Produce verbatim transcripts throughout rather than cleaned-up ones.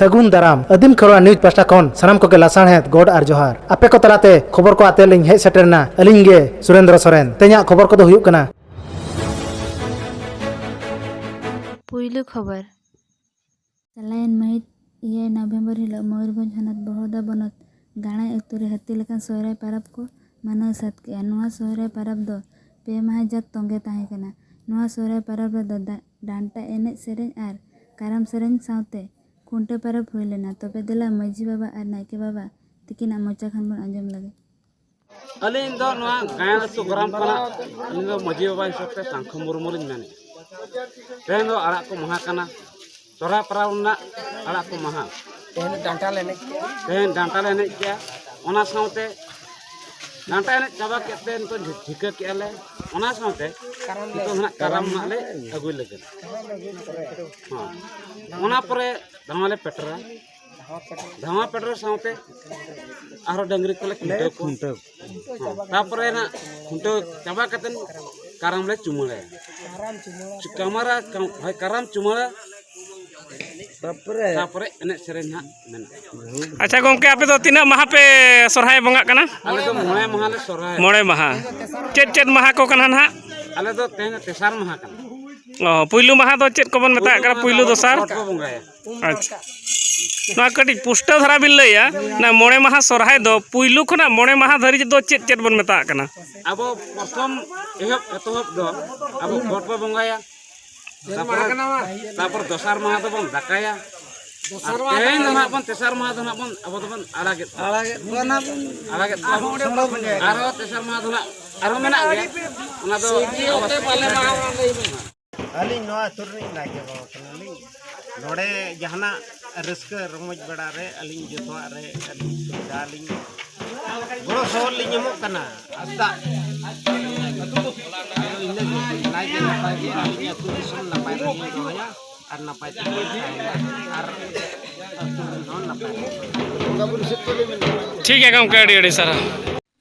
ᱥᱟᱹᱜᱩᱱ ᱫᱟᱨᱟᱢ᱾ ᱟᱹᱫᱤᱢ ᱠᱷᱮᱨᱣᱟᱲ ᱱᱤᱭᱩᱡᱽ ᱯᱟᱦᱴᱟ ᱠᱷᱚᱱ ᱥᱟᱱᱟᱢ ᱠᱚᱜᱮ ᱞᱟᱥᱟᱲᱦᱮᱫ ᱜᱚᱰ ᱟᱨ ᱡᱚᱦᱟᱨ᱾ ᱟᱯᱮ ᱠᱚ ᱛᱟᱞᱟᱛᱮ ᱠᱷᱚᱵᱚᱨ ᱠᱚ ᱟᱛᱮ ᱞᱤᱧ ᱦᱮᱡ ᱥᱮᱴᱮᱨ ᱮᱱᱟ ᱟᱹᱞᱤᱧ ᱜᱮ ᱥᱩᱨᱮᱱᱫᱨᱚ ᱥᱚᱨᱮᱱ᱾ ᱛᱮᱦᱮᱧᱟᱜ ᱠᱷᱚᱵᱚᱨ ᱠᱚᱫᱚ ᱦᱩᱭᱩᱜ ᱠᱟᱱᱟ᱾ ᱯᱩᱭᱞᱩ ᱠᱷᱚᱵᱚᱨ᱾ ᱪᱟᱞᱟᱣᱮᱱ ᱢᱟᱹᱦᱤᱛ ᱮᱭᱟᱭ ᱱᱚᱵᱷᱮᱢᱵᱚᱨ ᱦᱤᱞᱳᱜ ᱢᱚᱭᱩᱨᱵᱷᱚᱸᱡᱽ ᱦᱚᱱᱚᱛ ᱵᱚᱦᱚᱲᱫᱟ ᱵᱚᱱᱚᱛ ᱜᱟᱲᱟᱭ ᱟᱹᱛᱩ ᱨᱮ ᱦᱟᱹᱛᱤ ᱞᱮᱠᱟᱱ ᱥᱚᱦᱨᱟᱭ ᱯᱟᱨᱟᱵᱽ ᱠᱚ ᱢᱟᱱᱟᱣ ᱥᱟᱹᱛ ᱠᱮᱜᱼᱟ᱾ ᱱᱚᱣᱟ ᱥᱚᱦᱨᱟᱭ ᱯᱟᱨᱟᱵᱽ ᱫᱚ ᱯᱮ ᱢᱟᱦᱟ ᱡᱟᱠ ᱛᱚᱸᱜᱮ ᱛᱟᱦᱮᱸ ᱠᱟᱱᱟ᱾ ᱱᱚᱣᱟ ᱥᱚᱦᱨᱟᱭ ᱯᱟᱨᱟᱵᱽ ᱨᱮᱫᱚ ᱫᱟ-, ᱰᱟᱱᱴᱟ ᱮᱱᱮᱡ ᱥᱮᱨᱮᱧ ᱟᱨ ᱠᱟᱨᱟᱢ ᱥᱮᱨᱮᱧ ᱥᱟᱶᱛᱮ ᱠᱷᱩᱱᱴᱟᱹᱣ ᱯᱟᱨᱟᱵᱽ ᱦᱩᱭ ᱞᱮᱱᱟ᱾ ᱛᱚᱵᱮ ᱫᱮᱞᱟ ᱢᱟᱹᱡᱷᱤ ᱵᱟᱵᱟ ᱟᱨ ᱱᱟᱭᱠᱮ ᱵᱟᱵᱟ ᱛᱤᱠᱤᱱᱟᱜ ᱢᱚᱪᱟ ᱠᱷᱚᱱ ᱵᱚᱱ ᱟᱸᱡᱚᱢ ᱞᱮᱜᱮ᱾ ᱟᱹᱞᱤᱧ ᱫᱚ ᱱᱚᱣᱟ ᱜᱟᱭᱟᱱ ᱟᱹᱛᱩ ᱜᱚᱨᱟᱢ ᱠᱷᱚᱱᱟᱜ ᱟᱹᱞᱤᱧ ᱫᱚ ᱢᱟᱹᱡᱷᱤ ᱵᱟᱵᱟ ᱦᱤᱥᱟᱹᱵ ᱛᱮ ᱥᱟᱝᱠᱷᱚ ᱢᱩᱨᱢᱩ ᱞᱤᱧ ᱢᱮᱱᱮᱫᱼᱟ᱾ ᱛᱮᱦᱮᱧ ᱫᱚ ᱟᱲᱟᱜ ᱠᱚ ᱢᱟᱦᱟ ᱠᱟᱱᱟ, ᱥᱚᱦᱨᱟᱭ ᱯᱟᱨᱟᱵᱽ ᱨᱮᱱᱟᱜ ᱟᱲᱟᱜ ᱠᱚ ᱢᱟᱦᱟ᱾ ᱛᱮᱦᱮᱧ ᱰᱟᱱᱴᱟ ᱞᱮ ᱮᱱᱮᱡ ᱠᱮᱜᱼᱟ᱾ ᱛᱮᱦᱮᱧ ᱰᱟᱱᱴᱟ ᱞᱮ ᱮᱱᱮᱡ ᱠᱮᱜᱼᱟ᱾ ᱚᱱᱟ ᱥᱟᱶᱛᱮ ᱰᱟᱱᱴᱟ ᱮᱱᱮᱡ ᱪᱟᱵᱟ ᱠᱮᱫ ᱛᱮ ᱱᱤᱛᱚᱜ ᱡᱷᱤ-, ᱡᱷᱤᱠᱟᱹ ᱠᱮᱜᱼᱟ ᱞᱮ᱾ ᱚᱱᱟ ᱥᱟᱶᱛᱮ ᱠᱟᱨᱟᱢ ᱞᱮ ᱱᱤᱛᱚᱜ ᱦᱟᱸᱜ ᱠᱟᱨᱟᱢ ᱦᱟᱸᱜ ᱞᱮ ᱟᱹᱜᱩᱭ ᱞᱟᱹᱜᱤᱫ᱾ ᱦᱚᱸ᱾ ᱚᱱᱟ ᱯᱚᱨᱮ ᱫᱷᱟᱢᱟ ᱞᱮ ᱯᱮᱴᱮᱨᱟ᱾ ᱫᱷᱟᱢᱟ ᱯᱮᱴᱮᱨ ᱥᱟᱶᱛᱮ ᱟᱨᱦᱚᱸ ᱰᱟᱹᱝᱨᱤ ᱠᱚᱞᱮ ᱠᱷᱩᱱᱴᱟᱹᱣ ᱠᱚᱣᱟ᱾ ᱠᱷᱩᱱᱴᱟᱹᱣ᱾ ᱦᱚᱸ, ᱛᱟᱯᱚᱨᱮ ᱱᱟᱜ ᱠᱷᱩᱱᱴᱟᱹᱣ ᱪᱟᱵᱟ ᱠᱟᱛᱮ ᱠᱟᱨᱟᱢ ᱞᱮ ᱪᱩᱢᱟᱹᱲᱟᱭᱟ᱾ ᱠᱟᱢᱟᱨᱟ, ᱠᱟᱢ-, ᱦᱳᱭ, ᱠᱟᱨᱟᱢ ᱪᱩᱢᱟᱹᱲᱟ᱾ ᱛᱟᱯᱚᱨᱮ ᱛᱟᱯᱚᱨᱮ ᱮᱱᱮᱡ ᱥᱮᱨᱮᱧ ᱦᱟᱸᱜ ᱢᱮᱱᱟᱜᱼᱟ᱾ ᱟᱪᱪᱷᱟ ᱜᱚᱢᱠᱮ, ᱟᱯᱮ ᱫᱚ ᱛᱤᱱᱟᱹᱜ ᱢᱟᱦᱟ ᱯᱮ ᱥᱚᱨᱦᱟᱭ ᱵᱚᱸᱜᱟᱜ ᱠᱟᱱᱟ? ᱟᱞᱮ ᱫᱚ ᱢᱚᱬᱮ ᱢᱟᱦᱟ ᱞᱮ ᱥᱚᱨᱦᱟᱭ᱾ ᱢᱚᱬᱮ ᱢᱟᱦᱟ᱾ ᱪᱮᱫ ᱪᱮᱫ ᱢᱟᱦᱟ ᱠᱚ ᱠᱟᱱᱟ ᱱᱟᱦᱟᱜ? ᱟᱞᱮ ᱫᱚ ᱛᱮᱦᱮᱧ ᱫᱚ ᱛᱮᱥᱟᱨ ᱢᱟᱦᱟ ᱠᱟᱱᱟ᱾ ᱚ, ᱯᱩᱭᱞᱩ ᱢᱟᱦᱟ ᱫᱚ ᱪᱮᱫ ᱠᱚᱵᱚᱱ ᱢᱮᱛᱟᱜ ᱠᱟᱱᱟ? ᱯᱩᱭᱞᱩ ᱢᱟᱦᱟ ᱫᱚ ᱯᱩᱭᱞᱩ ᱟᱵᱚ ᱫᱚᱥᱟᱨ? ᱜᱚᱴ ᱵᱚ ᱵᱚᱸᱜᱟᱭᱟ᱾ ᱟᱪᱪᱷᱟ᱾ ᱱᱚᱣᱟ ᱠᱟᱹᱴᱤᱡ ᱯᱩᱥᱴᱟᱹᱣ ᱫᱷᱟᱨᱟ ᱵᱤᱱ ᱞᱟᱹᱭᱟ, ᱚᱱᱟ ᱢᱚᱬᱮ ᱢᱟᱦᱟ ᱥᱚᱨᱦᱟᱭ ᱫᱚ ᱯᱩᱭᱞᱩ ᱠᱷᱚᱱᱟᱜ ᱢᱚᱬᱮ ᱢᱟᱦᱟ ᱫᱷᱟᱹᱨᱤᱡ ᱫᱚ ᱪᱮᱫ ᱪᱮᱫ ᱵᱚᱱ ᱢᱮᱛᱟᱜ ᱠᱟᱱᱟ? ᱟᱵᱚ ᱯᱨᱚᱛᱷᱚᱢ ᱮᱦᱚᱵ ᱮᱛᱚᱦᱚᱵ ᱫᱚ ᱟᱵᱚ ᱜᱚᱴ ᱵᱚ ᱵᱚᱸᱜᱟᱭᱟ, ᱛᱟᱯᱚᱨᱮ, ᱛᱟᱯᱚᱨ ᱫᱚᱥᱟᱨ ᱢᱟᱦᱟ ᱫᱚᱵᱚᱱ ᱫᱟᱠᱟᱭᱟ, ᱟᱨ ᱛᱮᱦᱮᱧ ᱫᱚ ᱱᱟᱦᱟᱜ ᱵᱚᱱ, ᱛᱮᱥᱟᱨ ᱢᱟᱦᱟ ᱫᱚ ᱱᱟᱦᱟᱜ ᱵᱚᱱ, ᱟᱵᱚ ᱫᱚᱵᱚᱱ ᱟᱲᱟᱜᱮᱫ ᱠᱚᱣᱟ᱾ ᱟᱲᱟᱜᱮᱫ ᱠᱚᱣᱟ ᱱᱟᱦᱟᱜ ᱵᱚᱱ᱾ ᱟᱲᱟᱜᱮᱫ ᱠᱚᱣᱟ ᱵᱚᱱ᱾ ᱟᱨᱦᱚᱸ ᱛᱮᱥᱟᱨ ᱢᱟᱦᱟ ᱫᱚ ᱱᱟᱦᱟᱜ ᱟᱨᱦᱚᱸ ᱢᱮᱱᱟᱜ ᱜᱮᱭᱟ, ᱚᱱᱟ ᱫᱚ ᱟᱵᱚ ᱟᱹᱞᱤᱧ ᱱᱚᱣᱟ ᱟᱹᱛᱩ ᱨᱤᱱᱤᱡ ᱱᱟᱭᱠᱮ ᱵᱟᱵᱟ ᱠᱟᱱᱟᱞᱤᱧ᱾ ᱱᱚᱰᱮ ᱡᱟᱦᱟᱱᱟᱜ ᱨᱟᱹᱥᱠᱟᱹ ᱨᱚᱢᱚᱡᱽ ᱵᱮᱲᱟ ᱨᱮ ᱟᱹᱞᱤᱧ ᱡᱚᱛᱚᱣᱟᱜ ᱨᱮ ᱟᱹᱞᱤᱧ ᱥᱩᱵᱤᱫᱷᱟ ᱞᱤᱧ, ᱜᱚᱲᱚ ᱥᱚᱦᱚᱫ ᱞᱤᱧ ᱮᱢᱚᱜ ᱠᱟᱱᱟ᱾ ᱟᱥᱛᱟ ᱤᱱᱟᱹᱜᱮ, ᱱᱟᱭᱛᱮ ᱱᱟᱯᱟᱭ ᱜᱮ ᱟᱹᱞᱤᱧ ᱟᱹᱛᱩ ᱫᱤᱥᱚᱢ ᱱᱟᱯᱟᱭ ᱨᱮᱞᱤᱧ ᱫᱚᱦᱚᱭᱟ ᱟᱨ ᱱᱟᱯᱟᱭ ᱛᱮᱞᱤᱧ ᱛᱟᱦᱮᱱᱟ ᱟᱨ ᱟᱹᱛᱩ ᱨᱮᱱ ᱦᱚᱸ ᱱᱟᱯᱟᱭ ᱨᱮ᱾ ᱴᱷᱤᱠ ᱜᱮᱭᱟ ᱜᱚᱢᱠᱮ, ᱟᱹᱰᱤ ᱟᱹᱰᱤ ᱥᱟᱨᱦᱟᱣ᱾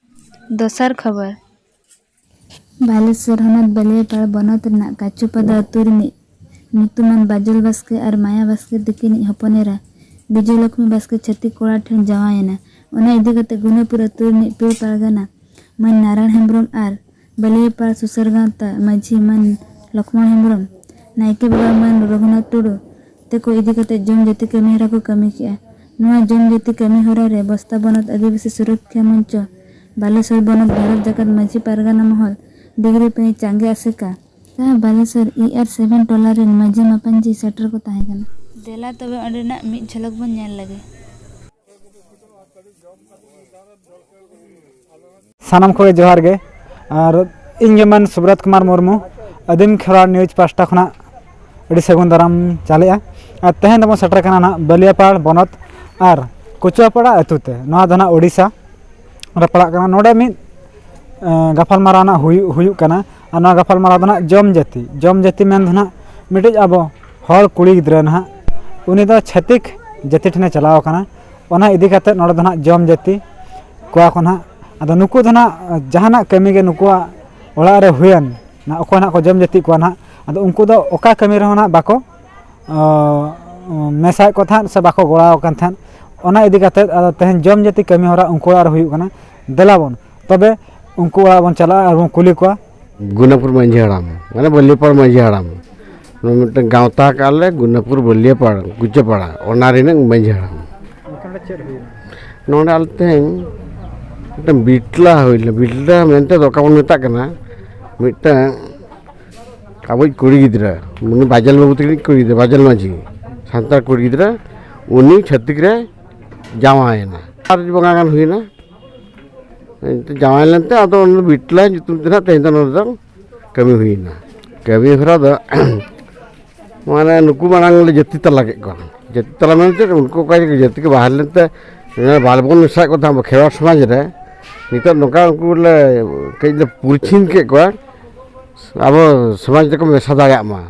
ᱫᱚᱥᱟᱨ ᱠᱷᱚᱵᱚᱨ᱾ ᱵᱟᱞᱮᱥᱚᱨ ᱦᱚᱱᱚᱛ ᱵᱟᱹᱞᱤᱭᱟᱹᱯᱟᱲ ᱵᱚᱱᱚᱛ ᱨᱮᱱᱟᱜ ᱠᱟᱪᱩᱯᱟᱫᱟ ᱟᱹᱛᱩ ᱨᱤᱱᱤᱡ ᱧᱩᱛᱩᱢᱟᱱ ᱵᱟᱡᱚᱞ ᱵᱟᱥᱠᱮ ᱟᱨ ᱢᱟᱭᱟ ᱵᱟᱥᱠᱮ ᱛᱤᱠᱤᱱᱤᱡ ᱦᱚᱯᱚᱱ ᱮᱨᱟ ᱵᱤᱡᱚᱭ ᱞᱚᱠᱷᱢᱤ ᱵᱟᱥᱠᱮ ᱪᱷᱟᱹᱛᱤᱠ ᱠᱚᱲᱟ ᱴᱷᱮᱱ ᱡᱟᱶᱟᱭᱮᱱᱟ᱾ ᱚᱱᱟ ᱤᱫᱤ ᱠᱟᱛᱮ ᱜᱩᱱᱟᱹᱯᱩᱨ ᱟᱹᱛᱩ ᱨᱤᱱᱤᱡ ᱯᱤᱲ ᱯᱟᱨᱜᱟᱱᱟ ᱢᱟᱹᱱ ᱱᱟᱨᱟᱭᱚᱬ ᱦᱮᱢᱵᱽᱨᱚᱢ ᱟᱨ ᱵᱟᱹᱞᱤᱭᱟᱹᱯᱟᱲ ᱥᱩᱥᱟᱹᱨ ᱜᱟᱶᱛᱟ ᱢᱟᱹᱡᱷᱤ ᱢᱟᱹᱱ ᱞᱚᱠᱷᱢᱚᱬ ᱦᱮᱢᱵᱽᱨᱚᱢ, ᱱᱟᱭᱠᱮ ᱵᱟᱵᱟ ᱢᱟᱹᱱ ᱨᱚᱜᱷᱩᱱᱟᱛᱷ ᱴᱩᱰᱩ ᱛᱮᱠᱚ ᱤᱫᱤ ᱠᱟᱛᱮ ᱡᱚᱢ ᱡᱟᱹᱛᱤ ᱠᱟᱹᱢᱤ ᱦᱚᱨᱟ ᱠᱚ ᱠᱟᱹᱢᱤ ᱠᱮᱜᱼᱟ᱾ ᱱᱚᱣᱟ ᱡᱚᱢ ᱡᱟᱹᱛᱤ ᱠᱟᱹᱢᱤ ᱦᱚᱨᱟ ᱨᱮ ᱵᱚᱥᱛᱟ ᱵᱚᱱᱚᱛ ᱟᱹᱫᱤᱵᱟᱹᱥᱤ ᱥᱩᱨᱚᱠᱷᱟ ᱢᱚᱧᱪᱚ, ᱵᱟᱞᱮᱥᱚᱨ ᱵᱚᱱᱚᱛ ᱵᱷᱟᱨᱚᱛ ᱡᱟᱠᱟᱛ ᱢᱟᱹᱡᱷᱤ ᱯᱟᱨᱜᱟᱱᱟ ᱢᱚᱦᱚᱞ, ᱰᱤᱜᱽᱨᱤ ᱯᱟᱹᱭ ᱪᱟᱸᱜᱮ ᱟᱥᱮᱠᱟ, ᱥᱟᱦᱟ ᱵᱟᱞᱮᱥᱚᱨ ᱤ ᱟᱨ ᱥᱮᱵᱷᱮᱱ ᱴᱚᱞᱟ ᱨᱮᱱ ᱢᱟᱹᱡᱷᱤ ᱢᱟᱯᱟᱧᱡᱤ ᱥᱮᱴᱮᱨ ᱠᱚ ᱛᱟᱦᱮᱸ ᱠᱟᱱᱟ᱾ ᱫᱮᱞᱟ ᱛᱚᱵᱮ ᱚᱸᱰᱮᱱᱟᱜ ᱢᱤᱫ ᱡᱷᱟᱞᱚᱠ ᱵᱚᱱ ᱧᱮᱞ ᱞᱮᱜᱮ᱾ ᱥᱟᱱᱟᱢ ᱠᱚᱜᱮ ᱡᱚᱦᱟᱨ ᱜᱮ᱾ ᱟᱨ ᱤᱧ ᱜᱮ ᱢᱟᱱ ᱥᱩᱵᱨᱟᱛ ᱠᱩᱢᱟᱨ ᱢᱩᱨᱢᱩ, ᱟᱹᱫᱤᱢ ᱠᱷᱮᱨᱣᱟᱲ ᱱᱤᱭᱩᱡᱽ ᱯᱟᱥᱴᱟ ᱠᱷᱚᱱᱟᱜ ᱟᱹᱰᱤ ᱥᱟᱹᱜᱩᱱ ᱫᱟᱨᱟᱢ ᱪᱟᱞᱮᱜᱼᱟ᱾ ᱟᱨ ᱛᱮᱦᱮᱧ ᱫᱚᱵᱚᱱ ᱥᱮᱴᱮᱨ ᱠᱟᱱᱟ ᱱᱟᱦᱟᱜ ᱵᱟᱹᱞᱤᱭᱟᱯᱟᱲ ᱵᱚᱱᱚᱛ ᱟᱨ ᱠᱚᱪᱩᱣᱟᱯᱟᱲᱟ ᱟᱹᱛᱩ ᱛᱮ᱾ ᱱᱚᱣᱟ ᱫᱚ ᱱᱟᱦᱟᱜ ᱳᱰᱤᱥᱟ ᱨᱮ ᱯᱟᱲᱟᱜ ᱠᱟᱱᱟ᱾ ᱱᱚᱰᱮ ᱢᱤᱫ ᱮᱸ, ᱜᱟᱯᱟᱞᱢᱟᱨᱟᱣ ᱱᱟᱦᱟᱜ ᱦᱩᱭᱩᱜ ᱦᱩᱭᱩᱜ ᱠᱟᱱᱟ᱾ ᱟᱨ ᱱᱚᱣᱟ ᱜᱟᱯᱟᱞᱢᱟᱨᱟᱣ ᱫᱚ ᱱᱟᱦᱟᱜ ᱡᱚᱢ ᱡᱟᱹᱛᱤ, ᱡᱚᱢ ᱡᱟᱹᱛᱤ ᱢᱮᱱ ᱫᱚ ᱱᱟᱦᱟᱜ ᱢᱤᱫᱴᱤᱡ ᱟᱵᱚ ᱦᱚᱲ ᱠᱩᱲᱤ ᱜᱤᱫᱽᱨᱟᱹ ᱱᱟᱦᱟᱜ, ᱩᱱᱤ ᱫᱚ ᱪᱷᱟᱹᱛᱤᱠ ᱡᱟᱹᱛᱤ ᱴᱷᱮᱱᱮ ᱪᱟᱞᱟᱣ ᱟᱠᱟᱱᱟ᱾ ᱚᱱᱟ ᱤᱫᱤ ᱠᱟᱛᱮ ᱱᱚᱰᱮ ᱫᱚ ᱱᱟᱦᱟᱜ ᱡᱚᱢ ᱡᱟᱹᱛᱤ ᱠᱚᱣᱟ ᱠᱚ ᱱᱟᱦᱟᱜ᱾ ᱟᱫᱚ ᱱᱩᱠᱩ ᱫᱚ ᱱᱟᱦᱟᱜ ᱡᱟᱦᱟᱱᱟᱜ ᱠᱟᱹᱢᱤ ᱜᱮ ᱱᱩᱠᱩᱣᱟᱜ ᱚᱲᱟᱜ ᱨᱮ ᱦᱩᱭᱮᱱ, ᱱᱟᱦᱟᱜ ᱚᱠᱚᱭ ᱱᱟᱦᱟᱜ ᱠᱚ ᱡᱚᱢ ᱡᱟᱹᱛᱤ ᱠᱚᱣᱟ ᱱᱟᱦᱟᱜ, ᱟᱫᱚ ᱩᱱᱠᱩ ᱫᱚ ᱚᱠᱟ ᱠᱟᱹᱢᱤ ᱨᱮᱦᱚᱸ ᱱᱟᱦᱟᱜ ᱵᱟᱠᱚ ᱚ, ᱢᱮᱥᱟᱭᱮᱫ ᱠᱚ ᱛᱟᱦᱮᱸᱫ ᱥᱮ ᱵᱟᱠᱚ ᱜᱚᱲᱟᱣ ᱟᱠᱟᱱ ᱛᱟᱦᱮᱸᱫ᱾ ᱚᱱᱟ ᱤᱫᱤ ᱠᱟᱛᱮᱫ ᱟᱫᱚ ᱛᱮᱦᱮᱧ ᱡᱚᱢ ᱡᱟᱹᱛᱤ ᱠᱟᱹᱢᱤ ᱦᱚᱨᱟ ᱩᱱᱠᱩ ᱚᱲᱟᱜ ᱨᱮ ᱦᱩᱭᱩᱜ ᱠᱟᱱᱟ᱾ ᱫᱮᱞᱟ ᱵᱚᱱ ᱛᱚᱵᱮ ᱩᱱᱠᱩ ᱚᱲᱟᱜ ᱵᱚᱱ ᱪᱟᱞᱟᱜᱼᱟ ᱟᱨ ᱵᱚᱱ ᱠᱩᱞᱤ ᱠᱚᱣᱟ᱾ ᱜᱩᱱᱟᱹᱯᱩᱨ ᱢᱟᱹᱡᱷᱤ ᱦᱟᱲᱟᱢ, ᱢᱟᱱᱮ ᱵᱟᱹᱞᱤᱭᱟᱹᱯᱟᱲ ᱢᱟᱹᱡᱷᱤ ᱦᱟᱲᱟᱢ, ᱱᱚᱣᱟ ᱢᱤᱫᱴᱟᱝ ᱜᱟᱶᱛᱟ ᱟᱠᱟᱫ ᱞᱮ ᱜᱩᱱᱟᱹᱯᱩᱨ ᱵᱟᱹᱞᱤᱭᱟᱹᱯᱟᱲ ᱠᱩᱪᱟᱹᱯᱟᱲᱟ, ᱚᱱᱟ ᱨᱤᱱᱤᱡ ᱢᱟᱹᱡᱷᱤ ᱦᱟᱲᱟᱢ᱾ ᱱᱚᱰᱮ ᱟᱞᱮ ᱛᱮᱦᱮᱧ ᱢᱤᱫᱴᱟᱝ ᱵᱤᱴᱞᱟ ᱦᱩᱭ ᱞᱮᱱᱟ᱾ ᱵᱤᱴᱞᱟ ᱢᱮᱱᱛᱮ ᱫᱚ ᱚᱠᱟ ᱵᱚᱱ ᱢᱮᱛᱟᱜ ᱠᱟᱱᱟ, ᱢᱤᱫᱴᱟᱝ ᱟᱵᱚᱭᱤᱡ ᱠᱩᱲᱤ ᱜᱤᱫᱽᱨᱟᱹ, ᱩᱱᱤ ᱵᱟᱡᱟᱞ ᱵᱟᱹᱵᱩ ᱛᱟᱹᱠᱤᱱᱤᱡ ᱠᱩᱲᱤ ᱜᱤᱫᱽᱨᱟᱹ, ᱵᱟᱡᱟᱞ ᱢᱟᱹᱡᱷᱤ, ᱥᱟᱱᱛᱟᱲ ᱠᱩᱲᱤ ᱜᱤᱫᱽᱨᱟᱹ, ᱩᱱᱤ ᱪᱷᱟᱹᱛᱤᱠ ᱨᱮ ᱡᱟᱶᱟᱭᱮᱱᱟ᱾ ᱟᱨ ᱵᱚᱸᱜᱟ ᱜᱟᱱ ᱦᱩᱭᱱᱟ, ᱮᱱᱛᱮ ᱡᱟᱶᱟᱭ ᱞᱮᱱᱛᱮ ᱟᱫᱚ ᱩᱱᱤ ᱫᱚ ᱵᱤᱴᱞᱟ ᱧᱩᱛᱩᱢ ᱛᱮ ᱱᱟᱦᱟᱜ ᱛᱮᱦᱮᱧ ᱫᱚ ᱱᱚᱰᱮ ᱫᱚ ᱠᱟᱹᱢᱤ ᱦᱩᱭᱱᱟ᱾ ᱠᱟᱹᱢᱤ ᱦᱚᱨᱟ ᱫᱚ ᱢᱟᱱᱮ ᱱᱩᱠᱩ ᱢᱟᱲᱟᱝ ᱞᱮ ᱡᱟᱹᱛᱤ ᱛᱟᱞᱟ ᱠᱮᱫ ᱠᱚᱣᱟ᱾ ᱡᱟᱹᱛᱤ ᱛᱟᱞᱟ ᱢᱮᱱᱛᱮ ᱩᱱᱠᱩ ᱚᱠᱟ ᱡᱟᱹᱛᱤ ᱠᱚ ᱵᱟᱦᱮᱨ ᱞᱮᱱᱛᱮ ᱵᱟᱞᱮ ᱵᱚᱱ ᱢᱮᱥᱟᱭᱮᱫ ᱠᱚ ᱛᱟᱦᱮᱸᱫ ᱟᱵᱚ ᱠᱷᱮᱨᱣᱟᱲ ᱥᱚᱢᱟᱡᱽ ᱨᱮ᱾ ᱱᱤᱛᱚᱜ ᱱᱚᱝᱠᱟ ᱩᱱᱠᱩ ᱞᱮ ᱠᱟᱹᱡ ᱞᱮ ᱯᱩᱨᱪᱷᱤᱱ ᱠᱮᱫ ᱠᱚᱣᱟ, ᱟᱵᱚ ᱥᱚᱢᱟᱡᱽ ᱨᱮᱠᱚ ᱢᱮᱥᱟ ᱫᱟᱲᱮᱭᱟᱜ ᱢᱟ᱾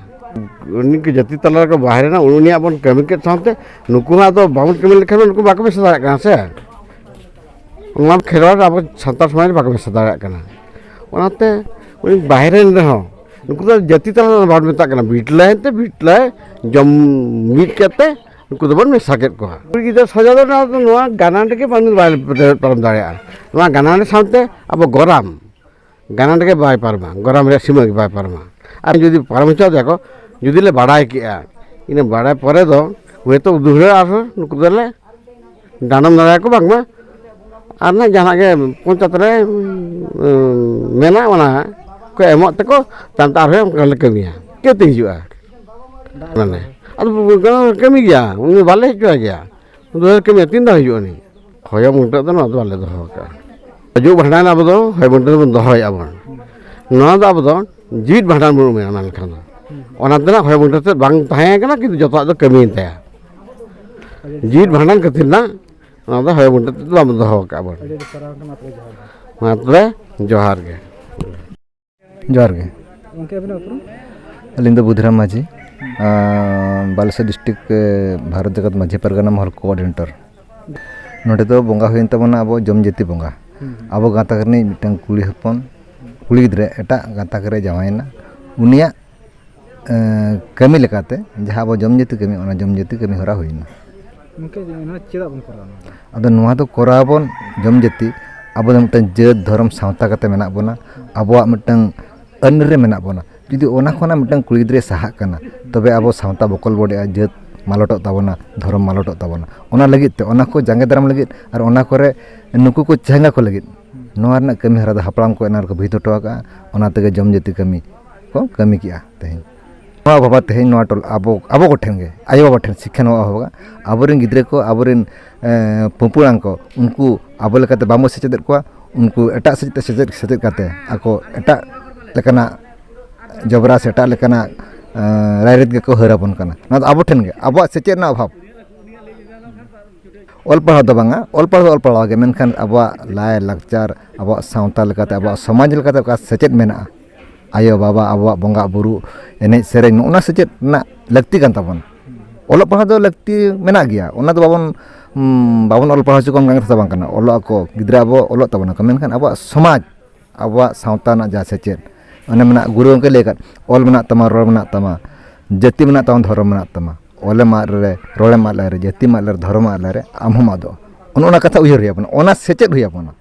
ᱩᱱᱤ ᱠᱚ ᱡᱟᱹᱛᱤ ᱛᱟᱞᱟ ᱨᱮᱠᱚ ᱵᱟᱦᱨᱮ ᱮᱱᱟ, ᱩᱱᱤᱭᱟᱜ ᱵᱚᱱ ᱠᱟᱹᱢᱤ ᱠᱮᱫ ᱥᱟᱶᱛᱮ ᱱᱩᱠᱩ ᱦᱚᱸ ᱟᱫᱚ ᱵᱟᱵᱚᱱ ᱠᱟᱹᱢᱤ ᱞᱮᱠᱷᱟᱱ ᱢᱟ ᱱᱩᱠᱩ ᱵᱟᱠᱚ ᱢᱮᱥᱟ ᱫᱟᱲᱮᱭᱟᱜ ᱠᱟᱱᱟ ᱥᱮ᱾ ᱚᱱᱟ ᱠᱷᱮᱨᱣᱟᱲ ᱟᱵᱚ ᱥᱟᱱᱛᱟᱲ ᱥᱚᱢᱟᱡᱽ ᱨᱮ ᱵᱟᱠᱚ ᱢᱮᱥᱟ ᱫᱟᱲᱮᱭᱟᱜ ᱠᱟᱱᱟ᱾ ᱚᱱᱟᱛᱮ ᱩᱱᱤ ᱵᱟᱦᱨᱮ ᱨᱮᱱ ᱨᱮᱦᱚᱸ ᱱᱩᱠᱩ ᱫᱚ ᱡᱟᱹᱛᱤ ᱛᱟᱞᱟ ᱨᱮ ᱵᱟᱵᱚᱱ ᱢᱮᱛᱟᱜ ᱠᱟᱱᱟ, ᱵᱤᱴᱞᱟᱹᱭ ᱮᱱᱛᱮ ᱵᱤᱴᱞᱟᱹᱭ ᱡᱚᱢ ᱢᱤᱫ ᱠᱟᱛᱮ ᱩᱱᱠᱩ ᱫᱚᱵᱚᱱ ᱢᱮᱥᱟ ᱠᱮᱫ ᱠᱚᱣᱟ᱾ ᱠᱩᱲᱤ ᱜᱤᱫᱽᱨᱟᱹ ᱥᱟᱡᱟᱣ ᱫᱚ ᱱᱚᱣᱟ ᱫᱚ, ᱱᱚᱣᱟ ᱜᱟᱱᱟᱰ ᱨᱮᱜᱮ ᱵᱟᱹᱱᱩᱜ, ᱵᱟᱭ ᱯᱟᱨᱚᱢ ᱫᱟᱲᱮᱭᱟᱜᱼᱟ᱾ ᱱᱚᱣᱟ ᱜᱟᱱᱟᱰ ᱥᱟᱶᱛᱮ ᱟᱵᱚ ᱜᱚᱨᱟᱢ, ᱜᱟᱱᱟᱰ ᱜᱮ ᱵᱟᱭ ᱯᱟᱨᱚᱢᱟ, ᱜᱚᱨᱟᱢ ᱨᱮᱭᱟᱜ ᱥᱤᱢᱟᱹ ᱜᱮ ᱵᱟᱭ ᱯᱟᱨᱚᱢᱟ᱾ ᱟᱨ ᱡᱩᱫᱤ ᱯᱟᱨᱚᱢ ᱦᱚᱪᱚ ᱫᱮᱭᱟ ᱠᱚ, ᱡᱩᱫᱤ ᱞᱮ ᱵᱟᱲᱟᱭ ᱠᱮᱜᱼᱟ, ᱤᱱᱟᱹ ᱵᱟᱲᱟᱭ ᱯᱚᱨᱮ ᱫᱚ ᱦᱚᱭᱛᱳ ᱩᱫᱩᱦᱲᱟᱹ ᱟᱨᱦᱚᱸ ᱱᱩᱠᱩ ᱫᱚᱞᱮ ᱰᱟᱸᱰᱚᱢ ᱫᱟᱲᱮᱭᱟᱠᱚ ᱵᱟᱝᱢᱟ, ᱟᱨ ᱱᱟᱜ ᱡᱟᱦᱟᱱᱟᱜ ᱜᱮ ᱯᱚᱧᱪᱟᱭᱮᱛ ᱨᱮ, ᱩᱸ, ᱢᱮᱱᱟᱜ, ᱚᱱᱟ ᱠᱚ ᱮᱢᱚᱜ ᱛᱮᱠᱚ, ᱛᱟᱭᱚᱢ ᱛᱮ ᱟᱨᱦᱚᱸ ᱚᱱᱠᱟ ᱞᱮ ᱠᱟᱹᱢᱤᱭᱟ᱾ ᱪᱮᱫ ᱛᱮ ᱦᱤᱡᱩᱜᱼᱟ? ᱢᱟᱱᱮ, ᱟᱫᱚ ᱠᱟᱹᱢᱤ ᱜᱮᱭᱟ, ᱩᱱᱤ ᱵᱟᱞᱮ ᱦᱮᱡ ᱦᱚᱪᱚᱣᱟᱭ ᱜᱮᱭᱟ᱾ ᱩᱱᱤ ᱫᱚ ᱠᱟᱹᱢᱤᱭᱟ, ᱛᱤᱱ ᱫᱷᱟᱣ ᱦᱤᱡᱩᱜᱼᱟ ᱩᱱᱤ? ᱦᱚᱭᱚ ᱢᱩᱴᱟᱹ ᱫᱚ ᱱᱚᱣᱟ ᱫᱚ ᱵᱟᱞᱮ ᱫᱚᱦᱚ ᱠᱟᱜᱼᱟ᱾ ᱦᱤᱡᱩᱜ ᱵᱷᱟᱸᱰᱟᱱ ᱟᱵᱚ ᱫᱚ ᱦᱚᱭᱚ ᱢᱩᱴᱟᱹ ᱫᱚᱵᱚᱱ ᱫᱚᱦᱚᱭᱮᱫᱼᱟ ᱵᱚᱱ᱾ ᱱᱚᱣᱟ ᱫᱚ ᱟᱵᱚ ᱫᱚ ᱡᱤᱣᱤᱫ ᱵᱷᱟᱸᱰᱟᱱ ᱵᱚᱱ ᱩᱢᱮᱫᱼᱟ ᱚᱱᱟ ᱞᱮᱠᱷᱟᱱ ᱫᱚ᱾ ᱚᱱᱟ ᱛᱮᱱᱟᱜ ᱦᱚᱭᱚ ᱢᱩᱴᱟᱹ ᱛᱮᱫ ᱵᱟᱝ ᱛᱟᱦᱮᱸ ᱠᱟᱱᱟ, ᱠᱤᱱᱛᱩ ᱡᱚᱛᱚᱣᱟᱜ ᱫᱚ ᱠᱟᱹᱢᱤᱭᱮᱱ ᱛᱟᱭᱟ᱾ ᱡᱤᱣᱤᱫ ᱵᱷᱟᱸᱰᱟᱱ ᱠᱷᱟᱹᱛᱤᱨ ᱱᱟᱜ ᱚᱱᱟ ᱫᱚ ᱦᱚᱭᱚ ᱢᱩᱴᱟᱹ ᱛᱮᱫ ᱫᱚ ᱵᱟᱵᱚᱱ ᱫᱚᱦᱚ ᱠᱟᱜᱼᱟ ᱵᱚᱱ᱾ ᱢᱟ ᱛᱚᱵᱮ, ᱡᱚᱦᱟᱨ ᱜᱮ᱾ ᱡᱚᱦᱟᱨ ᱜᱮ᱾ ᱜᱚᱢᱠᱮ, ᱟᱵᱤᱱᱟᱜ ᱩᱯᱨᱩᱢ? ᱟᱹᱞᱤᱧ ᱫᱚ ᱵᱩᱫᱷᱤᱨᱟᱢ ᱢᱟᱹᱡᱷᱤ, ᱟᱸ, ᱵᱟᱞᱮᱥᱚᱨ ᱰᱤᱥᱴᱨᱤᱠᱴ, ᱮ, ᱵᱷᱟᱨᱚᱛ ᱡᱟᱠᱟᱛ ᱢᱟᱹᱡᱷᱤ ᱯᱟᱨᱜᱟᱱᱟ ᱢᱚᱦᱚᱞ ᱠᱳᱚᱨᱰᱤᱱᱮᱴᱚᱨ᱾ ᱱᱚᱰᱮ ᱫᱚ ᱵᱚᱸᱜᱟ ᱦᱩᱭᱮᱱ ᱛᱟᱵᱚᱱᱟ ᱟᱵᱚ ᱡᱚᱢ ᱡᱟᱹᱛᱤ ᱵᱚᱸᱜᱟ᱾ ᱦᱩᱸ, ᱦᱩᱸ᱾ ᱟᱵᱚ ᱜᱟᱶᱛᱟ ᱨᱤᱱᱤᱡ ᱢᱤᱫᱴᱟᱝ ᱠᱩᱲᱤ ᱦᱚᱯᱚᱱ, ᱠᱩᱲᱤ ᱜᱤᱫᱽᱨᱟᱹ ᱮᱴᱟᱜ ᱜᱟᱶᱛᱟ ᱨᱮ ᱡᱟᱶᱟᱭᱮᱱᱟ, ᱩᱱᱤᱭᱟᱜ, ᱮ, ᱠᱟᱹᱢᱤ ᱞᱮᱠᱟᱛᱮ ᱡᱟᱦᱟᱸ ᱟᱵᱚ ᱡᱚᱢ ᱡᱟᱹᱛᱤ ᱠᱟᱹᱢᱤ, ᱚᱱᱟ ᱡᱚᱢ ᱡᱟᱹᱛᱤ ᱠᱟᱹᱢᱤ ᱦᱚᱨᱟ ᱦᱩᱭᱮᱱᱟ᱾ ᱜᱚᱢᱠᱮ, ᱱᱚᱣᱟ ᱪᱮᱫᱟᱜ ᱵᱚᱱ ᱠᱚᱨᱟᱣᱟ ᱱᱚᱣᱟ ᱫᱚ? ᱟᱫᱚ ᱱᱚᱣᱟ ᱫᱚ ᱠᱚᱨᱟᱣ ᱟᱵᱚᱱ ᱡᱚᱢ ᱡᱟᱹᱛᱤ, ᱟᱵᱚ ᱫᱚ ᱢᱤᱫᱴᱟᱝ ᱡᱟᱹᱛ ᱫᱷᱚᱨᱚᱢ ᱥᱟᱶᱛᱟ ᱠᱟᱛᱮ ᱢᱮᱱᱟᱜ ᱵᱚᱱᱟ, ᱟᱵᱚᱣᱟᱜ ᱢᱤᱫᱴᱟᱝ ᱟᱹᱱ ᱨᱮ ᱢᱮᱱᱟᱜ ᱵᱚᱱᱟ᱾ ᱡᱩᱫᱤ ᱚᱱᱟ ᱠᱷᱚᱱᱟᱜ ᱢᱤᱫᱴᱟᱝ ᱠᱩᱲᱤ ᱜᱤᱫᱽᱨᱟᱹᱭ ᱥᱟᱦᱟᱜ ᱠᱟᱱᱟ, ᱛᱚᱵᱮ ᱟᱵᱚ ᱥᱟᱶᱛᱟ ᱵᱚᱠᱚᱞ ᱵᱚᱰᱮᱜᱼᱟ, ᱡᱟᱹᱛ ᱢᱟᱞᱚᱴᱚᱜ ᱛᱟᱵᱚᱱᱟ, ᱫᱷᱚᱨᱚᱢ ᱢᱟᱞᱚᱴᱚᱜ ᱛᱟᱵᱚᱱᱟ᱾ ᱚᱱᱟ ᱞᱟᱹᱜᱤᱫ ᱛᱮ, ᱚᱱᱟ ᱠᱚ ᱡᱟᱸᱜᱮ ᱫᱟᱨᱟᱢ ᱞᱟᱹᱜᱤᱫ ᱟᱨ ᱚᱱᱟ ᱠᱚᱨᱮ ᱱᱩᱠᱩ ᱠᱚ ᱪᱮᱦᱮᱸᱜᱟ ᱠᱚ ᱞᱟᱹᱜᱤᱫ ᱱᱚᱣᱟ ᱨᱮᱱᱟᱜ ᱠᱟᱹᱢᱤ ᱦᱚᱨᱟ ᱫᱚ ᱦᱟᱯᱲᱟᱢ ᱠᱚ ᱮᱱᱟᱝ ᱨᱮᱠᱚ ᱵᱷᱤᱛ ᱦᱚᱴᱚ ᱟᱠᱟᱫᱼᱟ᱾ ᱚᱱᱟ ᱛᱮᱜᱮ ᱡᱚᱢ ᱡᱟᱹᱛᱤ ᱠᱟᱹᱢᱤ ᱠᱚ ᱠᱟᱹᱢᱤ ᱠᱮᱜᱼᱟ ᱛᱮᱦᱮᱧ᱾ ᱱᱚᱣᱟ ᱵᱟᱵᱟ ᱛᱮᱦᱮᱧ ᱱᱚᱣᱟ ᱴᱚᱞᱟ ᱟᱵᱚ, ᱟᱵᱚ ᱠᱚᱴᱷᱮᱱ ᱜᱮ, ᱟᱭᱳᱼᱵᱟᱵᱟ ᱴᱷᱮᱱ ᱥᱤᱠᱠᱷᱟ ᱱᱚᱣᱟ ᱚᱵᱷᱟᱵᱟ, ᱟᱵᱚᱨᱮᱱ ᱜᱤᱫᱽᱨᱟᱹ ᱠᱚ, ᱟᱵᱚᱨᱮᱱ, ᱮᱸ, ᱯᱚᱯᱚᱲᱟᱝ ᱠᱚ, ᱩᱱᱠᱩ ᱟᱵᱚ ᱞᱮᱠᱟᱛᱮ ᱵᱟᱵᱚ ᱥᱮᱪᱮᱫᱮᱫ ᱠᱚᱣᱟ, ᱩᱱᱠᱩ ᱮᱴᱟᱜ ᱥᱮᱫ ᱛᱮ ᱥᱮᱪᱮᱫ, ᱥᱮᱪᱮᱫ ᱠᱟᱛᱮ ᱟᱠᱚ ᱮᱴᱟᱜ ᱞᱮᱠᱟᱱᱟᱜ ᱡᱚᱵᱽᱨᱟ ᱥᱮ ᱮᱴᱟᱜ ᱞᱮᱠᱟᱱᱟᱜ, ᱮᱸ, ᱨᱟᱭᱨᱤᱛ ᱜᱮᱠᱚ ᱦᱟᱹᱨ ᱟᱵᱚᱱ ᱠᱟᱱᱟ᱾ ᱱᱚᱣᱟ ᱫᱚ ᱟᱵᱚ ᱴᱷᱮᱱ ᱜᱮ, ᱟᱵᱚᱣᱟᱜ ᱥᱮᱪᱮᱫ ᱨᱮᱱᱟᱜ ᱚᱵᱷᱟᱵᱽ᱾ ᱚᱞ ᱯᱟᱲᱦᱟᱣ ᱫᱚ ᱵᱟᱝᱟ, ᱚᱞ ᱯᱟᱲᱦᱟᱣ ᱫᱚ ᱚᱞ ᱯᱟᱲᱦᱟᱣ ᱜᱮ, ᱢᱮᱱᱠᱷᱟᱱ ᱟᱵᱚᱣᱟᱜ ᱞᱟᱭ ᱞᱟᱠᱪᱟᱨ, ᱟᱵᱚᱣᱟᱜ ᱥᱟᱶᱛᱟ ᱞᱮᱠᱟᱛᱮ, ᱟᱵᱚᱣᱟᱜ ᱥᱚᱢᱟᱡᱽ ᱞᱮᱠᱟᱛᱮ ᱚᱠᱟ ᱥᱮᱪᱮᱫ ᱢᱮᱱᱟᱜᱼᱟ, ᱟᱭᱳ ᱵᱟᱵᱟ, ᱟᱵᱚᱣᱟᱜ ᱵᱚᱸᱜᱟ ᱵᱩᱨᱩ, ᱮᱱᱮᱡ ᱥᱮᱨᱮᱧ, ᱱᱚᱜᱼᱚ ᱱᱟ ᱥᱮᱪᱮᱫ ᱨᱮᱱᱟᱜ ᱞᱟᱹᱠᱛᱤ ᱠᱟᱱ ᱛᱟᱵᱚᱱ᱾ ᱚᱞᱚᱜ ᱯᱟᱲᱦᱟᱣ ᱫᱚ ᱞᱟᱹᱠᱛᱤ ᱢᱮᱱᱟᱜ ᱜᱮᱭᱟ, ᱚᱱᱟ ᱫᱚ ᱵᱟᱵᱚᱱ, ᱩᱸ, ᱵᱟᱵᱚᱱ ᱚᱞ ᱯᱟᱲᱦᱟᱣ ᱦᱚᱪᱚ ᱠᱚᱣᱟ, ᱚᱱᱠᱟᱱ ᱠᱟᱛᱷᱟ ᱵᱟᱝ ᱠᱟᱱᱟ᱾ ᱚᱞᱚᱜ ᱟᱠᱚ, ᱜᱤᱫᱽᱨᱟᱹ ᱟᱵᱚ ᱚᱞᱚᱜ ᱛᱟᱵᱚᱱᱟ ᱠᱚ, ᱢᱮᱱᱠᱷᱟᱱ ᱟᱵᱚᱣᱟᱜ ᱥᱚᱢᱟᱡᱽ, ᱟᱵᱚᱣᱟᱜ ᱥᱟᱶᱛᱟ ᱨᱮᱱᱟᱜ ᱡᱟᱦᱟᱸ ᱥᱮᱪᱮᱫ, ᱚᱱᱮ ᱢᱮᱱᱟᱜ, ᱜᱩᱨᱩ ᱜᱚᱢᱠᱮ ᱞᱟᱹᱭ ᱟᱠᱟᱫ, ᱚᱞ ᱢᱮᱱᱟᱜ ᱛᱟᱢᱟ, ᱨᱚᱲ ᱢᱮᱱᱟᱜ ᱛᱟᱢᱟ, ᱡᱟᱹᱛᱤ ᱢᱮᱱᱟᱜ ᱛᱟᱢᱟ, ᱫᱷᱚᱨᱚᱢ ᱢᱮᱱᱟᱜ ᱛᱟᱢᱟ, ᱚᱞᱮᱢ ᱟᱫ ᱞᱮᱨᱮ, ᱨᱚᱲᱮᱢ ᱟᱫ ᱞᱮᱨᱮ, ᱡᱟᱹᱛᱤᱢ ᱟᱫ ᱞᱮᱨᱮ, ᱫᱷᱚᱨᱚᱢᱮᱢ ᱟᱫ ᱞᱮᱨᱮ, ᱟᱢ ᱦᱚᱸᱢ ᱟᱫᱚᱜᱼᱟ᱾ ᱚᱱᱮ ᱚᱱᱟ ᱠᱟᱛᱷᱟ ᱩᱭᱦᱟᱹᱨ ᱦᱩᱭ ᱟᱵᱚᱱᱟ, ᱚᱱᱟ ᱥᱮᱪᱮᱫ ᱦᱩᱭ ᱟᱵᱚᱱᱟ᱾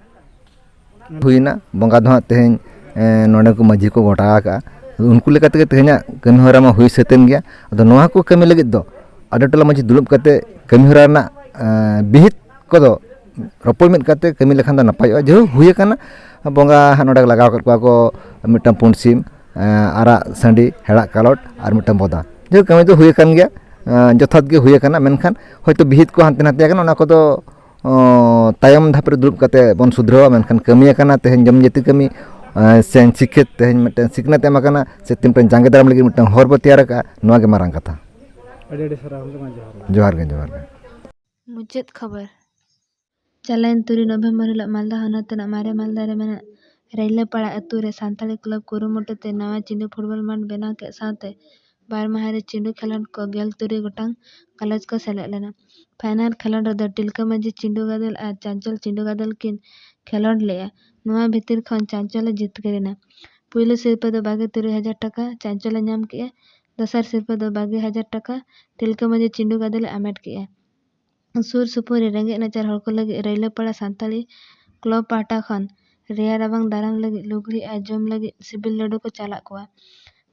ᱦᱩᱭᱱᱟ, ᱵᱚᱸᱜᱟ ᱫᱚ ᱦᱟᱸᱜ ᱛᱮᱦᱮᱧ, ᱮᱸ, ᱱᱚᱰᱮ ᱠᱚ ᱢᱟᱹᱡᱷᱤ ᱠᱚ ᱜᱚᱴᱟ ᱟᱠᱟᱜᱼᱟ᱾ ᱩᱱᱠᱩ ᱞᱮᱠᱟ ᱛᱮᱜᱮ ᱛᱮᱦᱮᱧᱟᱜ ᱠᱟᱹᱢᱤ ᱦᱚᱨᱟ ᱢᱟ ᱦᱩᱭ ᱥᱟᱹᱛ ᱮᱱ ᱜᱮᱭᱟ᱾ ᱟᱫᱚ ᱱᱚᱣᱟ ᱠᱚ ᱠᱟᱹᱢᱤ ᱞᱟᱹᱜᱤᱫ ᱫᱚ ᱟᱹᱰᱤ ᱴᱚᱞᱟ ᱢᱟᱹᱡᱷᱤ ᱫᱩᱲᱩᱵ ᱠᱟᱛᱮ ᱠᱟᱹᱢᱤ ᱦᱚᱨᱟ ᱨᱮᱱᱟᱜ, ᱮᱸ, ᱵᱤᱦᱤᱛ ᱠᱚᱫᱚ ᱨᱚᱯᱚᱲ ᱢᱤᱫ ᱠᱟᱛᱮ ᱠᱟᱹᱢᱤ ᱞᱮᱠᱷᱟᱱ ᱫᱚ ᱱᱟᱯᱟᱭᱚᱜᱼᱟ᱾ ᱡᱮᱦᱳᱠ, ᱦᱩᱭ ᱟᱠᱟᱱᱟ, ᱵᱚᱸᱜᱟ ᱦᱟᱸᱜ ᱱᱚᱰᱮ ᱞᱟᱜᱟᱣ ᱟᱠᱟᱫ ᱠᱚᱣᱟ ᱠᱚ ᱢᱤᱫᱴᱟᱝ ᱯᱩᱸᱰ ᱥᱤᱢ, ᱮᱸ, ᱟᱨᱟᱜ ᱥᱟᱺᱰᱤ, ᱦᱮᱲᱟᱜ ᱠᱟᱞᱚᱴ ᱟᱨ ᱢᱤᱫᱴᱟᱝ ᱵᱚᱫᱟ᱾ ᱡᱮᱦᱳᱠ, ᱠᱟᱹᱢᱤ ᱫᱚ ᱦᱩᱭ ᱟᱠᱟᱱ ᱜᱮᱭᱟ, ᱮᱸ, ᱡᱚᱛᱷᱟᱛ ᱜᱮ ᱦᱩᱭ ᱟᱠᱟᱱᱟ, ᱢᱮᱱᱠᱷᱟᱱ ᱦᱚᱭᱛᱳ ᱵᱤᱦᱤᱛ ᱠᱚ ᱦᱟᱱᱛᱮ ᱱᱟᱛᱮ ᱟᱠᱟᱱᱟ, ᱚᱱᱟ ᱠᱚᱫᱚ ᱚ, ᱛᱟᱭᱚᱢ ᱫᱷᱟᱯ ᱨᱮ ᱫᱩᱲᱩᱵ ᱠᱟᱛᱮ ᱵᱚᱱ ᱥᱩᱫᱷᱨᱟᱹᱣᱟ, ᱢᱮᱱᱠᱷᱟᱱ ᱠᱟᱹᱢᱤ ᱟᱠᱟᱱᱟ ᱛᱮᱦᱮᱧ ᱡᱚᱢ ᱡᱟᱹᱛᱤ ᱠᱟᱹᱢᱤ, ᱮ, ᱥᱮ ᱥᱤᱠᱠᱷᱤᱛ ᱛᱮᱦᱮᱧ ᱢᱤᱫᱴᱮᱱ ᱥᱤᱠᱷᱱᱟᱹᱛ ᱮᱢ ᱟᱠᱟᱱᱟ, ᱥᱮ ᱛᱤᱱ ᱢᱤᱫᱴᱮᱱ ᱡᱟᱸᱜᱮ ᱫᱟᱨᱟᱢ ᱞᱟᱹᱜᱤᱫ ᱢᱤᱫᱴᱟᱝ ᱦᱚᱨ ᱵᱚ ᱛᱮᱭᱟᱨ ᱟᱠᱟᱫᱼᱟ, ᱱᱚᱣᱟ ᱜᱮ ᱢᱟᱨᱟᱝ ᱠᱟᱛᱷᱟ᱾ ᱟᱹᱰᱤ ᱟᱹᱰᱤ ᱥᱟᱨᱦᱟᱣ ᱜᱚᱢᱠᱮ, ᱢᱟ ᱡᱚᱦᱟᱨ᱾ ᱡᱚᱦᱟᱨ ᱜᱮ, ᱡᱚᱦᱟᱨ ᱜᱮ᱾ ᱢᱩᱪᱟᱹᱫ ᱠᱷᱚᱵᱚᱨ᱾ ᱪᱟᱞᱟᱣᱮᱱ ᱛᱩᱨᱩᱭ ᱱᱚᱵᱷᱮᱢᱵᱚᱨ ᱦᱤᱞᱳᱜ ᱢᱟᱞᱫᱟ ᱦᱚᱱᱚᱛ ᱨᱮᱱᱟᱜ ᱢᱟᱨᱮ ᱢᱟᱞᱫᱟ ᱨᱮ ᱢᱮᱱᱟᱜ ᱨᱟᱭᱞᱟᱯᱟᱲᱟ ᱟᱹᱛᱩ ᱨᱮ ᱥᱟᱱᱛᱟᱲᱤ ᱠᱞᱟᱵᱽ ᱠᱩᱨᱩᱢᱩᱴᱩ ᱛᱮ ᱱᱟᱣᱟ ᱪᱤᱸᱰᱩ ᱯᱷᱩᱴᱵᱚᱞ ᱢᱟᱴᱷ ᱵᱮᱱᱟᱣ ᱠᱮᱫ ᱥᱟᱶᱛᱮ ᱵᱟᱨ ᱢᱟᱦᱟ ᱨᱮ ᱪᱤᱸᱰᱩ ᱠᱷᱮᱞᱳᱸᱰ ᱠᱚ ᱜᱮᱞ ᱛᱩᱨᱩᱭ ᱜᱚᱴᱟᱝ ᱜᱟᱞᱚᱪ ᱠᱚ ᱥᱮᱞᱮᱫ ᱞᱮᱱᱟ᱾ ᱯᱷᱟᱭᱱᱟᱞ ᱠᱷᱮᱞᱳᱸᱰ ᱨᱮᱫᱚ ᱴᱤᱞᱠᱟᱹ ᱢᱟᱹᱡᱷᱤ ᱪᱤᱸᱰᱩ ᱜᱟᱫᱮᱞ ᱟᱨ ᱪᱟᱧᱪᱚᱞ ᱪᱤᱸᱰᱩ ᱜᱟᱫᱮᱞ ᱠᱤᱱ ᱠᱷᱮᱞᱳᱸᱰ ᱞᱮᱫᱼᱟ᱾ ᱱᱚᱣᱟ ᱵᱷᱤᱛᱤᱨ ᱠᱷᱚᱱ ᱪᱟᱧᱪᱚᱞ ᱮ ᱡᱤᱛᱠᱟᱹᱨ ᱮᱱᱟ᱾ ᱯᱩᱭᱞᱩ ᱥᱤᱨᱯᱟᱹ ᱫᱚ ᱵᱟᱜᱮ ᱛᱩᱨᱩᱭ ᱦᱟᱡᱟᱨ ᱴᱟᱠᱟ ᱪᱟᱧᱪᱚᱞ ᱮ ᱧᱟᱢ ᱠᱮᱫᱼᱟ᱾ ᱫᱚᱥᱟᱨ ᱥᱤᱨᱯᱟᱹ ᱫᱚ ᱵᱟᱜᱮ ᱦᱟᱡᱟᱨ ᱴᱟᱠᱟ ᱴᱤᱞᱠᱟᱹ ᱢᱟᱹᱡᱷᱤ ᱪᱤᱸᱰᱩ ᱜᱟᱫᱮᱞ ᱮ ᱟᱢᱮᱴ ᱠᱮᱫᱼᱟ᱾ ᱥᱩᱨ ᱥᱩᱯᱩᱨ ᱨᱮ ᱨᱮᱸᱜᱮᱡ ᱱᱟᱪᱟᱨ ᱦᱚᱲ ᱠᱚ ᱞᱟᱹᱜᱤᱫ ᱨᱟᱭᱞᱟᱯᱟᱲᱟ ᱥᱟᱱᱛᱟᱲᱤ ᱠᱞᱟᱵᱽ ᱯᱟᱦᱴᱟ ᱠᱷᱚᱱ ᱨᱮᱭᱟᱲ ᱨᱟᱵᱟᱝ ᱫᱟᱨᱟᱢ ᱞᱟᱹᱜᱤᱫ ᱞᱩᱜᱽᱲᱤ ᱟᱨ ᱡᱚᱢ ᱞᱟᱹᱜᱤᱫ ᱥᱤᱵᱤᱞ ᱞᱟᱹᱰᱩ ᱠᱚ ᱪᱟᱞᱟᱜ ᱠᱚᱣᱟ᱾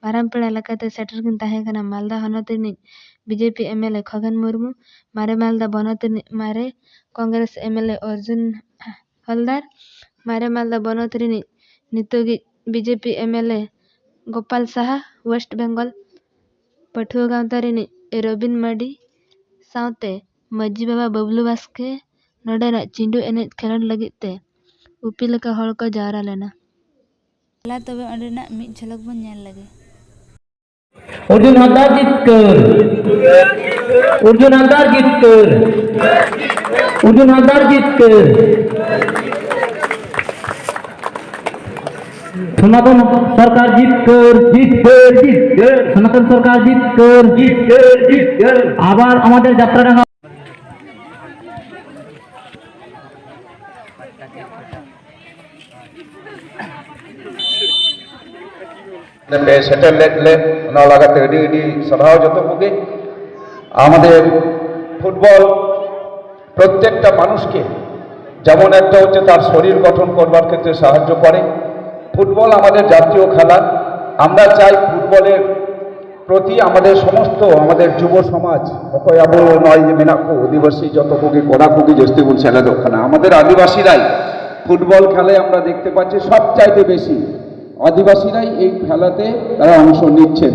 ᱢᱟᱨᱟᱝ ᱯᱮᱲᱟ ᱞᱮᱠᱟᱛᱮ ᱥᱮᱴᱮᱨ ᱠᱤᱱ ᱛᱟᱦᱮᱸ ᱠᱟᱱᱟ ᱢᱟᱞᱫᱟ ᱦᱚᱱᱚᱛ ᱨᱤᱱᱤᱡ ᱵᱤᱡᱮᱯᱤ ᱮᱢᱮᱞᱮ ᱠᱷᱚᱜᱮᱱ ᱢᱩᱨᱢᱩ, ᱢᱟᱨᱮ ᱢᱟᱞᱫᱟ ᱵᱚᱱᱚᱛ ᱨᱤᱱᱤᱡ ᱢᱟᱨᱮ ᱠᱚᱝᱜᱨᱮᱥ ᱮᱢᱮᱞᱮ ᱚᱨᱡᱩᱱ ᱦᱚᱞᱫᱟᱨ, ᱢᱟᱨᱮ ᱢᱟᱞᱫᱟ ᱵᱚᱱᱚᱛ ᱨᱤᱱᱤᱡ ᱱᱤᱛᱚᱜᱤᱡ ᱵᱤᱡᱮᱯᱤ ᱮᱢᱮᱞᱮ ᱜᱳᱯᱟᱞ ᱥᱟᱦᱟ, ᱣᱮᱥᱴ ᱵᱮᱝᱜᱚᱞ ᱯᱟᱹᱴᱷᱩᱣᱟᱹ ᱜᱟᱶᱛᱟ ᱨᱤᱱᱤᱡ ᱨᱚᱵᱤᱱ ᱢᱟᱨᱰᱤ ᱥᱟᱶᱛᱮ ᱢᱟᱹᱡᱷᱤ ᱵᱟᱵᱟ ᱵᱟᱹᱵᱞᱩ ᱵᱟᱥᱠᱮ ᱱᱚᱰᱮᱱᱟᱜ ᱪᱤᱸᱰᱩ ᱮᱱᱮᱡ ᱠᱷᱮᱞᱳᱰ ᱞᱟᱹᱜᱤᱫ ᱛᱮ ᱩᱯᱤ ᱞᱮᱠᱟ ᱦᱚᱲ ᱠᱚ ᱡᱟᱣᱨᱟ ᱞᱮᱱᱟ᱾ ᱫᱮᱞᱟ ᱛᱚᱵᱮ ᱚᱸᱰᱮᱱᱟᱜ ᱢᱤᱫ ᱡᱷᱚᱞᱚᱠ ᱵᱚᱱ ᱧᱮᱞ ᱞᱮᱜᱮ᱾ ᱚᱨᱡᱩᱱ ᱦᱟᱸᱥᱫᱟ ᱡᱤᱛᱠᱟᱹᱨ᱾ ᱚᱨᱡᱩᱱ ᱦᱟᱸᱥᱫᱟ ᱡᱤᱛᱠᱟᱹᱨ᱾ ᱚᱨᱡᱩᱱ ᱦᱟᱸᱥᱫᱟ ᱡᱤᱛᱠᱟᱹᱨ᱾ ᱥᱚᱱᱟᱛᱚᱱ ᱥᱚᱨᱠᱟর জিতকর, জিতকর, জিতকর। সনাতন সরকার জিতকর, জিতকর, জিতকর। আবার আমাদের যাত্রা ডাঙ্গা। ᱯᱮ ᱥᱮᱴᱮᱨ ᱞᱮᱫ ᱞᱮ, ᱚᱱᱟ ᱞᱟᱹᱜᱤᱫ ᱛᱮ ᱟᱹᱰᱤ ᱟᱹᱰᱤ ᱥᱟᱨᱦᱟᱣ ᱡᱚᱛᱚ ᱠᱚᱜᱮ᱾ আমাদের ফুটবল প্রত্যেকটা মানুষকে যেমন একটা হচ্ছে তার শরীর গঠন করবার ক্ষেত্রে সাহায্য করে। ফুটবল আমাদের জাতীয় খেলা। আমরা চাই ফুটবলের প্রতি আমাদের সমস্ত, আমাদের যুব সমাজ, ᱚᱠᱚᱭ ᱟᱵᱚ ᱱᱚᱜᱼᱚᱭ ᱡᱮ ᱢᱮᱱᱟᱜ ᱠᱚ ᱟᱹᱫᱤᱵᱟᱹᱥᱤ, ᱡᱚᱛᱚ ᱠᱚᱜᱮ, ᱠᱚᱲᱟ ᱠᱚᱜᱮ ᱡᱟᱹᱥᱛᱤ ᱵᱚᱱ ᱥᱮᱞᱮᱫᱚᱜ ᱠᱟᱱᱟ᱾ আমাদের আদিবাসীরাই ফুটবল খেলে আমরা দেখতে পাচ্ছি সবচাইতে বেশি আদিবাসীরাই এই খেলাতে তারা অংশ নিচ্ছেন।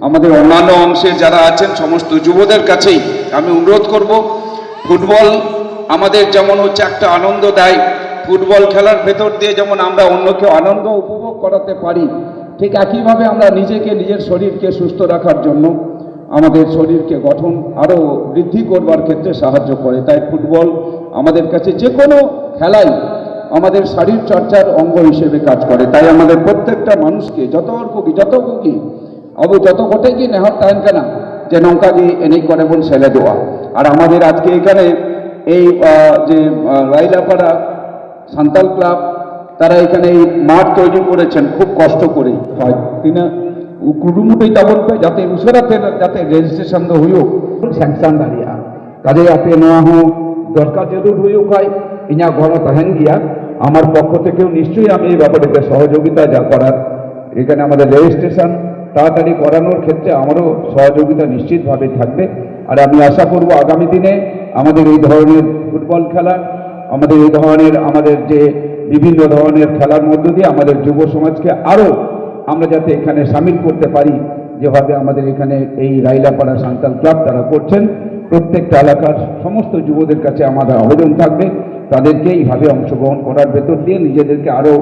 আমাদের অন্যান্য অংশের যারা আছেন সমস্ত যুবদের কাছেই আমি অনুরোধ করব, ফুটবল আমাদের যেমন হচ্ছে একটা আনন্দ দেয়, ফুটবল খেলার ভেতর দিয়ে যেমন আমরা অন্যকে আনন্দ উপভোগ করাতে পারি, ঠিক একইভাবে আমরা নিজেকে, নিজের শরীরকে সুস্থ রাখার জন্য আমাদের শরীরকে গঠন আরও বৃদ্ধি করবার ক্ষেত্রে সাহায্য করে। তাই ফুটবল আমাদের কাছে যে কোনো খেলাই আমাদের শরীর চর্চার অঙ্গ হিসেবে কাজ করে। তাই আমাদের প্রত্যেকটা মানুষকে, ᱡᱚᱛᱚ ᱦᱚᱲ ᱠᱚᱜᱮ, ᱡᱚᱛᱚ ᱠᱚᱜᱮ, ᱟᱵᱚ ᱡᱚᱛᱚ ᱠᱚᱴᱷᱮᱱ ᱜᱮ ᱱᱮᱦᱚᱨ ᱛᱟᱦᱮᱱ ᱠᱟᱱᱟ ᱡᱮ ᱱᱚᱝᱠᱟ ᱜᱮ ᱮᱱᱮᱡ ᱠᱚᱨᱮ ᱵᱚᱱ ᱥᱮᱞᱮᱫᱚᱜᱼᱟ᱾ আর আমাদের আজকে এখানে এই আহ, যে আহ, রাইলাপাড়া সান্তাল ক্লাব, তারা এখানে এই মাঠ তৈরি করেছেন খুব কষ্ট করে। ᱦᱳᱭ, ᱛᱤᱱᱟᱹᱜ ᱠᱩᱨᱩᱢᱩᱴᱩᱭ ᱛᱟᱵᱚᱱ ᱯᱮ ᱡᱟᱛᱮ ᱩᱥᱟᱹᱨᱟ ᱛᱮ ᱡᱟᱛᱮ ᱨᱮᱡᱤᱥᱴᱨᱮᱥᱚᱱ ᱫᱚ ᱦᱩᱭᱩᱜ᱾ ᱥᱮᱝᱥᱟᱱ ᱫᱟᱲᱮᱭᱟᱜᱼᱟ᱾ ᱠᱟᱡᱮ ᱟᱯᱮ ᱱᱚᱣᱟ ᱦᱚᱸ ᱫᱚᱨᱠᱟᱨ ᱡᱟᱹᱨᱩᱲ ᱦᱩᱭᱩᱜ ᱠᱷᱟᱡ ᱤᱧᱟᱹᱜ ᱜᱚᱲᱚ ᱛᱟᱦᱮᱱ ᱜᱮᱭᱟ᱾ আমার পক্ষ থেকেও নিশ্চয়ই আমি এই ব্যাপারে যে সহযোগিতা যা করার, এখানে আমাদের রেজিস্ট্রেশন তাড়াতাড়ি করানোর ক্ষেত্রে আমারও সহযোগিতা নিশ্চিতভাবে থাকবে। আর আমি আশা করব আগামী দিনে আমাদের এই ধরনের ফুটবল খেলা, আমাদের এই ধরনের, আমাদের যে বিভিন্ন ধরনের খেলার মধ্য দিয়ে আমাদের যুব সমাজকে আরও আমরা যাতে এখানে সামিল করতে পারি, যেভাবে আমাদের এখানে এই রাইলাপাড়া সান্তাল ক্লাব তারা করছেন। প্রত্যেকটা এলাকার সমস্ত যুবদের কাছে আমাদের আবেদন থাকবে, তাদেরকে এইভাবে অংশগ্রহণ করার ভেতর দিয়ে নিজেদেরকে আরও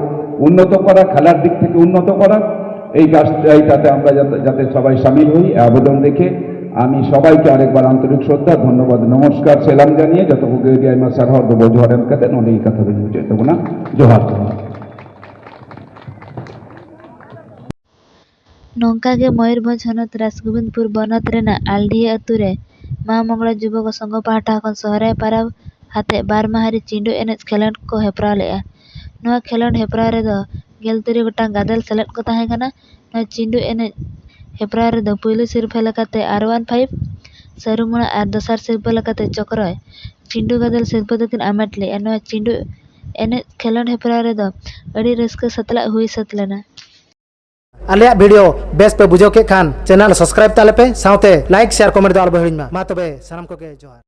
উন্নত করা, খেলার দিক থেকে উন্নত করা, এই কাজ, এইটাতে আমরা যাতে, যাতে সবাই সামিল হই, এই আবেদন রেখে আমি সবাইকে আরেকবার আন্তরিক শ্রদ্ধা, ধন্যবাদ, নমস্কার, সালাম জানিয়ে যত কর্মী আইমা সারহার ডবল জোহার এম কাতে ᱱᱚᱰᱮ ᱜᱮ ᱠᱟᱛᱷᱟ ᱫᱚᱧ ᱢᱩᱪᱟᱹᱫ ᱛᱟᱵᱚᱱᱟ᱾ ᱡᱚᱦᱟᱨ, ᱡᱚᱦᱟᱨ᱾ ᱱᱚᱝᱠᱟ ᱜᱮ ᱢᱚᱭᱩᱨᱵᱷᱚᱸᱡᱽ ᱦᱚᱱᱚᱛ ᱨᱟᱡᱽᱜᱳᱵᱤᱱᱫᱽᱯᱩᱨ ᱵᱚᱱᱚᱛ ᱨᱮᱱᱟᱜ ᱟᱞᱰᱤᱦᱟᱹ ᱟᱹᱛᱩ ᱨᱮ ᱢᱟ ᱢᱚᱝᱜᱽᱞᱟ ᱡᱩᱵᱚᱠ ᱥᱚᱝᱜᱷᱚ ᱯᱟᱦᱴᱟ ᱠᱷᱚᱱ ᱥᱚᱦᱨᱟᱭ ᱯᱟᱨᱟᱵᱽ ᱟᱛᱮ ᱵᱟᱨ ᱢᱟᱦᱟ ᱨᱮ ᱪᱤᱸᱰᱩ ᱮᱱᱮᱡ ᱠᱷᱮᱞᱳᱸᱰ ᱠᱚ ᱦᱮᱯᱨᱟᱣ ᱞᱮᱫᱼᱟ᱾ ᱱᱚᱣᱟ ᱠᱷᱮᱞᱳᱸᱰ ᱦᱮᱯᱨᱟᱣ ᱨᱮᱫᱚ ᱜᱮᱞ ᱛᱩᱨᱩᱭ ᱜᱚᱴᱟᱝ ᱜᱟᱫᱮᱞ ᱥᱮᱞᱮᱫ ᱠᱚ ᱛᱟᱦᱮᱸ ᱠᱟᱱᱟ᱾ ᱱᱚᱣᱟ ᱪᱤᱸᱰᱩ ᱮᱱᱮᱡ ᱦᱮᱯᱨᱟᱣ ᱨᱮᱫᱚ ᱯᱩᱭᱞᱩ ᱥᱤᱨᱯᱷᱟᱹ ᱞᱮᱠᱟᱛᱮ ᱟᱨ ᱚᱣᱟᱱ ᱯᱷᱟᱭᱤᱵᱷ, ᱥᱟᱹᱨᱩ ᱢᱩᱲᱟ ᱟᱨ ᱫᱚᱥᱟᱨ ᱥᱤᱨᱯᱟᱹ ᱞᱮᱠᱟᱛᱮ ᱪᱚᱠᱨᱚᱭ ᱪᱤᱸᱰᱩ ᱜᱟᱫᱮᱞ ᱥᱤᱨᱯᱟᱹ ᱫᱚᱠᱤᱱ ᱟᱢᱮᱴ ᱞᱮᱫᱼᱟ᱾ ᱱᱚᱣᱟ ᱪᱤᱸᱰᱩ ᱮᱱᱮᱡ ᱠᱷᱮᱞᱳᱸᱰ ᱦᱮᱯᱨᱟᱣ ᱨᱮᱫᱚ ᱟᱹᱰᱤ ᱨᱟᱹᱥᱠᱟᱹ ᱥᱟᱛᱞᱟᱜ ᱦᱩᱭ ᱥᱟᱹᱛ ᱞᱮᱱᱟ᱾ ᱟᱞᱮᱭᱟᱜ video ᱵᱮᱥ ᱯᱮ ᱵᱩᱡᱷᱟᱹᱣ ᱠᱮᱫ ᱠᱷᱟᱱ channel subscribe ᱛᱟᱞᱮ ᱯᱮ, ᱥᱟᱶᱛᱮ like, share, comment ᱫᱚ ᱟᱞᱚ ᱯᱮ ᱦᱤᱲᱤᱧ ᱢᱟ᱾ ᱢᱟ ᱛᱚᱵᱮ ᱥᱟᱱᱟᱢ ᱠᱚᱜᱮ ᱡᱚᱦᱟᱨ᱾